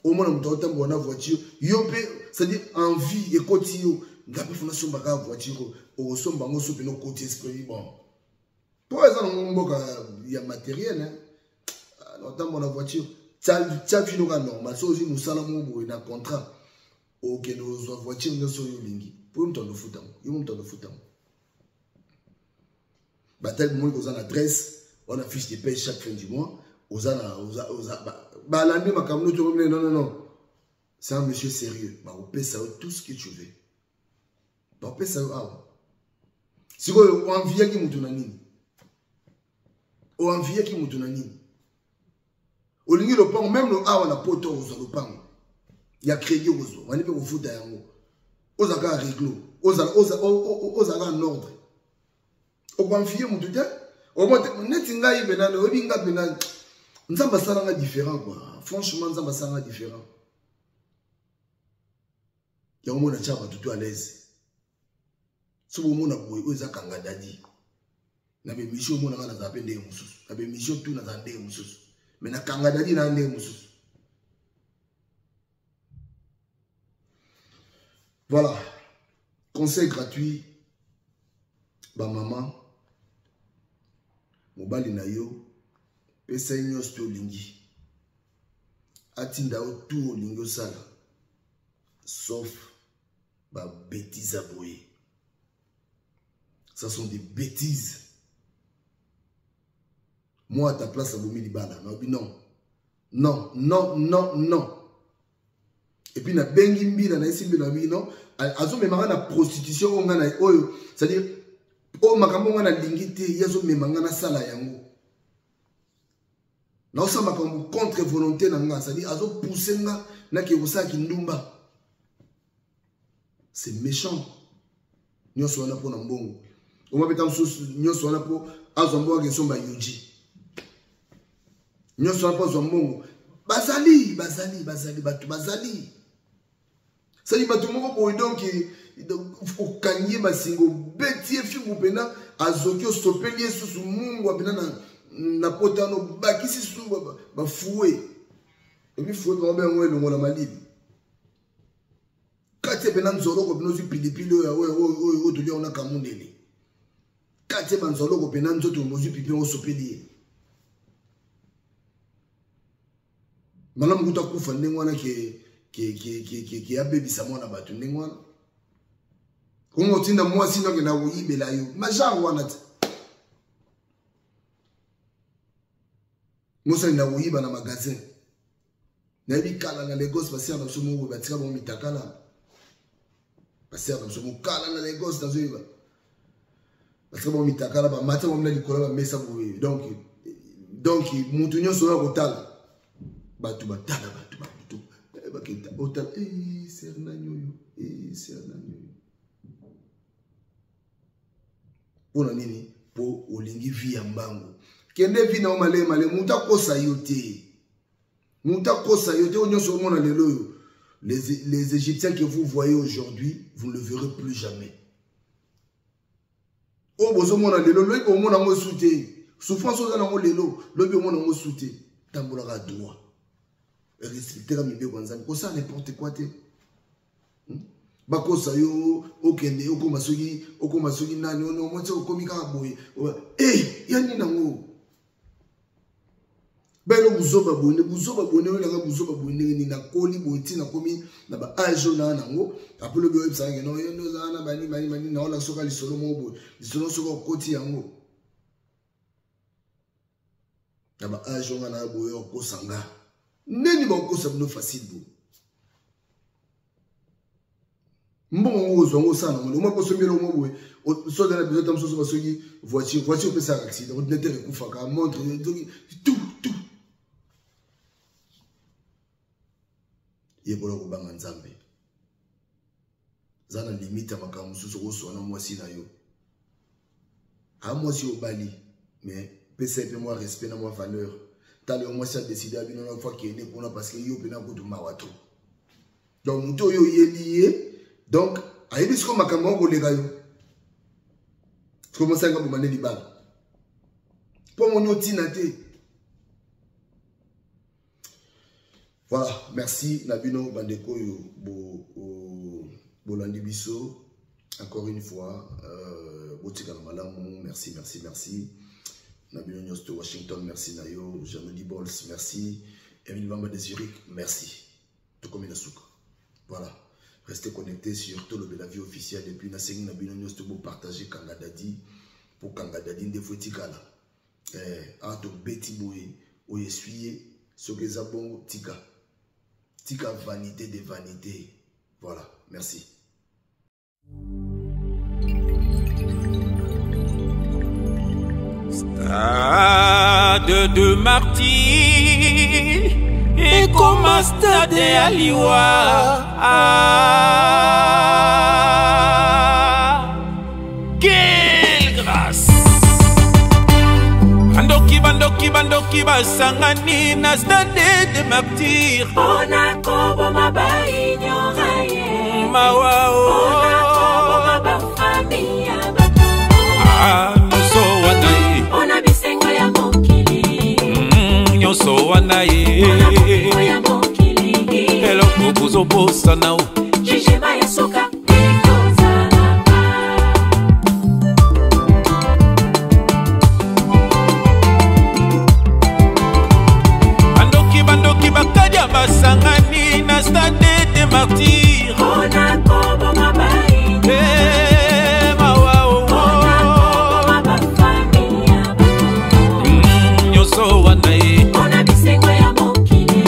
Omona moto aotambola na voiture, yo mpe c'est-à-dire envie ekoti yo, nga mpe funa somba kaka voiture. Okosomba yango so mpena okoti esprit bon, mpo eza nango mboka ya matériel, otambola na voiture. Tia vino kaka normal. So ozwi mosala moko boye na contrat, okende ozwa voiture nyonso oyo olingi, mpo yo moto andofuta yango, yo moto andofuta yango. Batali bomoni koza na adresse wana, fiche de paie chaque fin du mois, oza na balandi makambo nyonso. Non, non, non, c'est un monsieur sérieux, bakopesa yo tout ce que tu veux, bakopesa yo awa. Sikoyo oenviaki moto na nini? Oenviaki moto na nini? Olingi lopango, même lo awa na poto ozwa lopango ya crédit, okozwa wani mpe kofuta yango, ozala kaka réglo, ozala kaka en ordre, okoenvie motu te. Neti ngai mpena, oyebi nga mpena Nzambe asalanga différent quoi. Franchement, Nzambe asalanga différent. Yango mona tia bato to à l'aise. So bomona boye, oyo eza Kanga Dadi na bemission, omonanga nazala mpe ndenge mosusu na bemission tu, nazala ndenge mosusu, mais na Kanga Dadi na ndenge mosusu. Voilà, conseil gratuit. Bamama, mobali na yo, pesa ye nyonso to olingi, atinda yo tu olingi osala, sauf babêtises ya boye. Ça sont des bêtises. Moi, à ta place, abomi libala, naobi non, non, non, non, non. Et puis nabengi mbila, nayesi mbila, nabi non, azomemanga na prostitution oyo nga na oyo, c'est-à-dire oyo makambo nga nalingi te, ye azomema nga nasala yango, naosala makambo contre volonté na nga, c'est-à-dire azopousse nga nakee kosala kindumba. C'est méchant. Nyonso wana mpo na mbongo. Omabeta mosusu, nyonso wana mpo azwa mbongo akesomba yuji, nyonso wana mpo azwa mbongo. Bazali, bazali, bazali bato, bazali sali bato moko boye. Donc okangi ye basinga, obeti ye fimbu mpena, azoki, osopeli ye susu mungwa mpena na pota wana, obakisi susu bafue epi fue bango mpe yango elongola malili kati ye mpena nzoloko mpena, ozwi pilipili oyo oyo oyo tolia wana kamundele, kati ye banzoloko mpena nzoto, ozwi pilipili osopeli ye. Malamu kuta kufa ndenge wana ke abebisa mwana bato ndenge wana. Kongo otinda mwasi nokenda koyibela yo majare wana te, mwasi akenda koyiba na magasin. Nayebi kala na Lagos, basere na biso moko batika bango mitakala. Basere na biso mokala na Lagos, nazoyeba, batika bango mitakala, bamata bango na likolo bamesa boye. Donc Donc mutu nyonso oyo akotala bato batala bato bato baketa otala eh, ser nani oyo eh, ser nani oyo mpo na nini? Mpo olingi vie ya mbangu. Kende vie na yo maleye maleye, moto akosa yo te, moto akosa yo te. Oyo nyonso omona lelo oyo, les Égyptiens que vous voyez aujourd'hui, vous ne le verrez plus jamais. Oyo bozomona lelo, lobi bomona yango esu te. Souffrance oza nango lelo, lobi omona yango esu te. Tambolaka droit, respecteka mibeko ya Nzambe, kosala n'importe quoi te. Bakosa yo okende okoma soki okoma soki nani ono omoni soki okomi kaka boye e ya nini yango belo buzoba boye buzoba boye oyo nanga buzoba boye ndenge nini nakoli boye ti nakomi na ba age oyo naa nango apres lobi oyebisaka ke no yo nde ozala na bani bani bani naola soka lisolo moko boye lisolo soki okoti yango na ba age oyo nga na boye okosa nga ndeni bakokosa bino facile boye mbongo yango ozwa yango osala nango omwa poso mbele omwa boye soki na besoin ta mosusu basoki voiture voiture opesaka accident ordinateur ekufaka montre soki tout tout yekola kobanga Nzambe. Za na limite ya makambo mosusu okoswa na mwasi na yo. A mwasi obali, mais pesa ye mpe mwa respect na mwa valeur. Tala yo mwasi adeside abino na fo akende kuna parce que yo mpena kutu mawa trop. Donc moto oyo oyeli ye, donc ayebi sikoyo makambo yango koleka yo. Sikoyo mwasi anga boma nde libala mpo moni otina te. Voilà, merci na bino bandeko oyo bolandi biso encore une fois. Botikala malamu. Merci, merci, merci na bino nyonso de Washington. Merci na yo Janodi Bols, merci Emile Bamba de Zurich, merci. Tokomi na suka. Voilà, restez connectés sur Tolobela Vie officielle. Et puis nasengi na bino nyonso to bopartage Kanga Dadi, po Kanga Dadi nde fo etikala. Awa tobeti boye oyo eswi ye, soki eza bongo tika tika vanité de vanité. Voilà, merci.
Stade de Martyrs ekoma stade ya liwa. Quelle grâce! Bandoki bandoki bandoki basangani na stade de Martyrs
mpona koboma baignora ye.
Mawa o.
Mpona koboma bafamille ya bato.
Ah, nyonso wana ye
mpona bisengo ya mokili.
Nyonso wana ye
mpona bomengo ya mokili.
Eloko bozobosana o
jugement ya suka ekozalaka.
Bandoki bandoki bakadia basangani na stade de Martyrs
mpona koboma baigno
Eh, mawa o.
mpona koboma bafamille ya bato.
Nyonso wana ye
mpona bisengo ya mokili.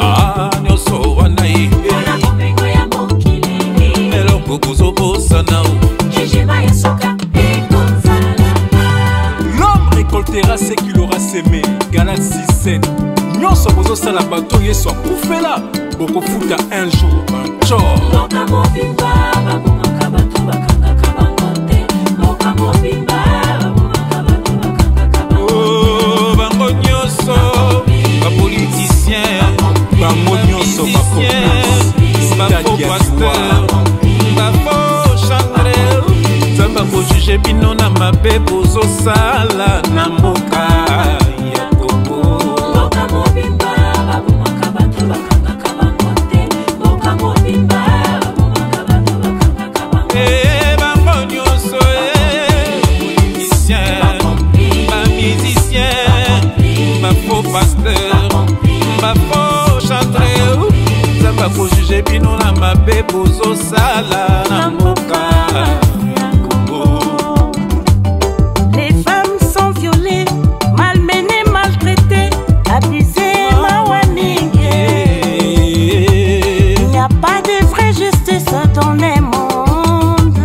Ah, nyonso wana ye
mpona bomengo ya mokili.
Eloko bozobosana o
jugement ya suka ekozalaka.
L'homme récoltera ce qu'il aura semé. Galates 6, 7. Nyonso bozosala bato Yesu akufela, bokofuta un jour un tort.
Mboka mobimba babomaka bato bakangaka bango te. Mboka mobimba babomaka bato bakangaka bango.
Oh, bango nyonso bapoliticien,
bango nyonso bacomplice,
bafaux pasteur, bafaux chantre, Nzambe akojuge bino na mabe bozosala na mboka ya Kongo.
Mboka mobimba babomaka bato bakangaka bango te. Mboka mobimba babomaka bato bakangaka bango.
Eh, bango nyonso eh, politicien, bamusicien, bafaux pasteur, bafaux chantre, Nzambe akojuge bino na mabe bozosala na mboka ya Kongo.
Les femmes sont violées, malmenées, maltraitées, abusées, mawa mingi. Il n'y a pas de vraie justice dans le monde.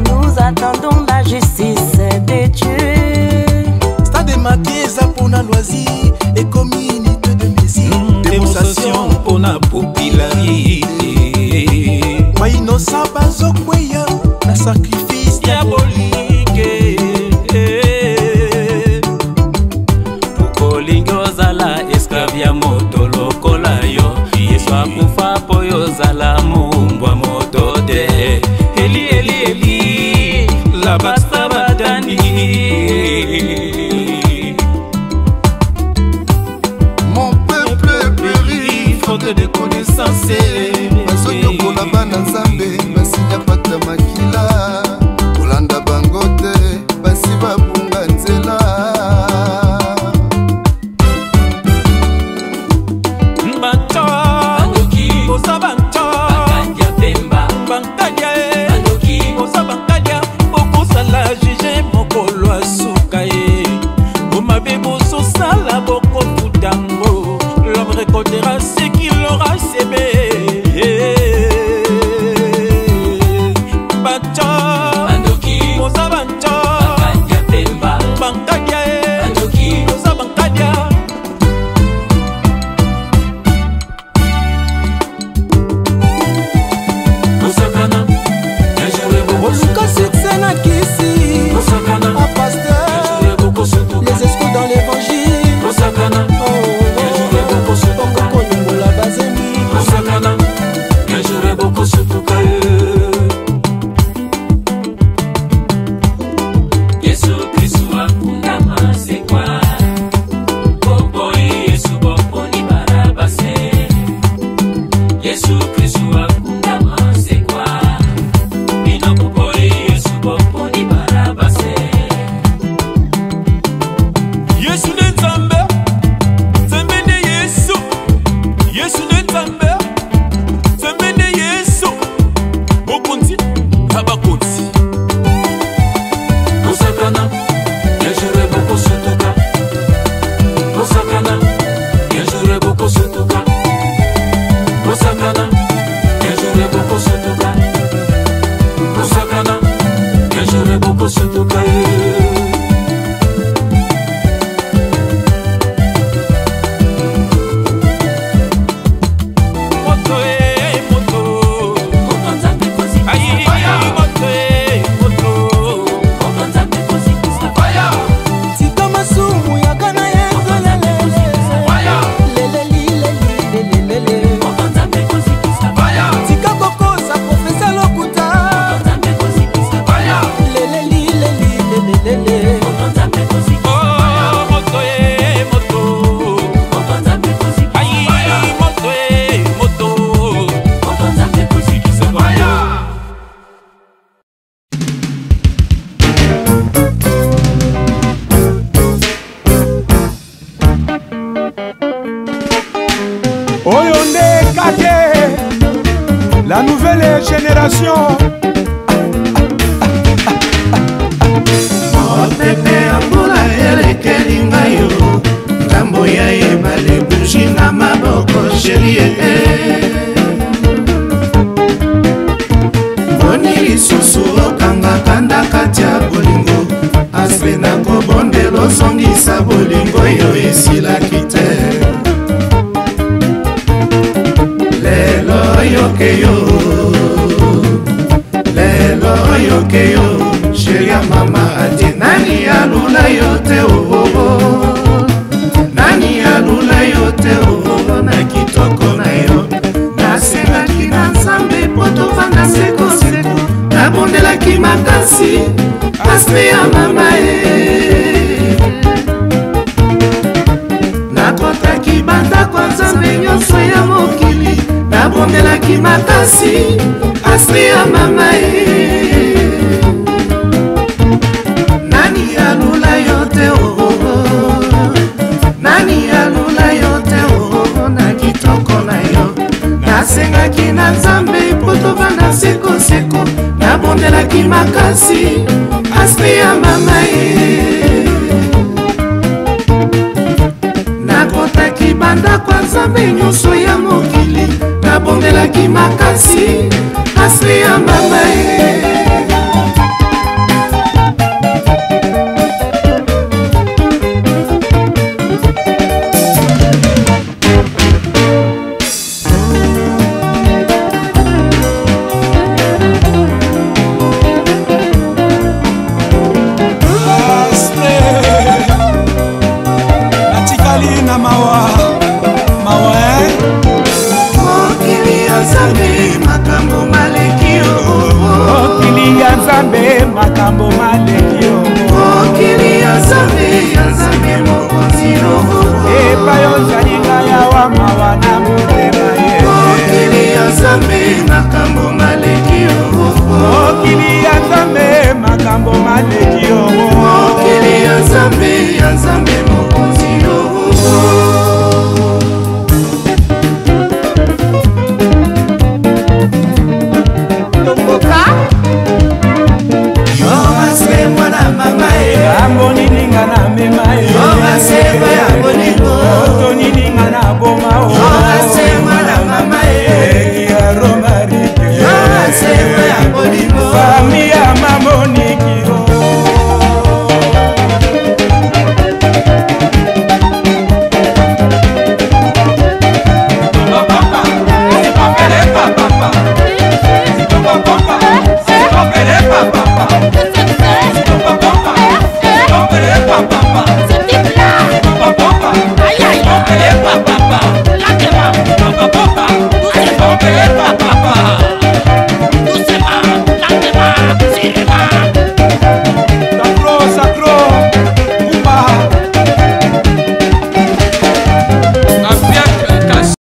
Nous attendons la justice de Dieu.
Stade
Bondimaki eza mpona loisir, ekomi unité de mesure,
démonstration mpona popularité.
Bainosa bazokweya na sacrifice
diabolique.
Olingi ozala esclave ya moto lokola yo, Yesu akufa mpo yo ozala mowumbwa moto te. Eli eli eli labasta badani.
Mon peuple périt faute de connaissance. Bazonyokola bana Nzambe, basinya pata makila, kolanda bango te, basi babunga nzela.
Banto boza banto bankadia e boza bankadia, bokosala juge mokolo ya suka ye. Bomabe bozosala bokofutango, l'homme récoltera ce qu'il aura semé. Banto boza banto bankadia e boza bankadia.
Oluka succès na kisi a pasteur, les escrocs dans l'évangile. Bongo kolongola bazemi.
Yesu Kristu akundama sekwa, boboyi Yesu boponi Barabase. Yesu Kristu akundama sekwa, bino boboyi Yesu boponi Barabase.
Yesu nde Nzambe, Nzambe nde Yesu. Yesu nde Nzambe, Nzambe nde Yesu. Bokonzi na bakonzi.
Bosakana, yajure bokosutuka. Bosakana, yajure bokosutuka. Bosakana, yajure bokosutuka. Bosakana, yajure bokosutuka.
Moto e moto, ayi moto e moto.
Tika masumu yaka na Yesu lelelilelilelelele. Tika kokosa profesa lokuta lelelilelilelelele.
Oh, moto e moto, ayi moto e moto.
Oyo nde kake la nouvelle génération.
Mopepe ya mbula elekeli ngai yo, ngambo ya ebale buji na maboko sherie. Boni lisusu okangaka ndakati ya bolingo, aspe na kobondela ozongisa bolingo yo esilaki te. Lelo oyoke yo, lelo oyoke yo, sheri ya mama ate nani alula yo te oo, nani alula yo te oo na kitoko na yo. Nasengaki na Nzambe po tovanda sekoseko, nabondelaki makasi aspe ya mama e. Nakotaki bandako ya Nzambe nyonso ya mokili, nabondelaki makasi aspe ya mama e. Nani alula yo te oo, nani alula yo te oo na kitoko na yo. Nasengaki na Nzambe po tovanda sekoseko, nabondelaki makasi aspe ya mama e. Nakotaki bandako ya Nzambe nyonso ya mokili, nabondelaki makasi aspe ya mama e.
Aleki yo.
Mokili ya Nzambe, ya Nzambe mokonzi yo.
Tomboka yo maske mwana mama e. Ambo nini nga na mema e.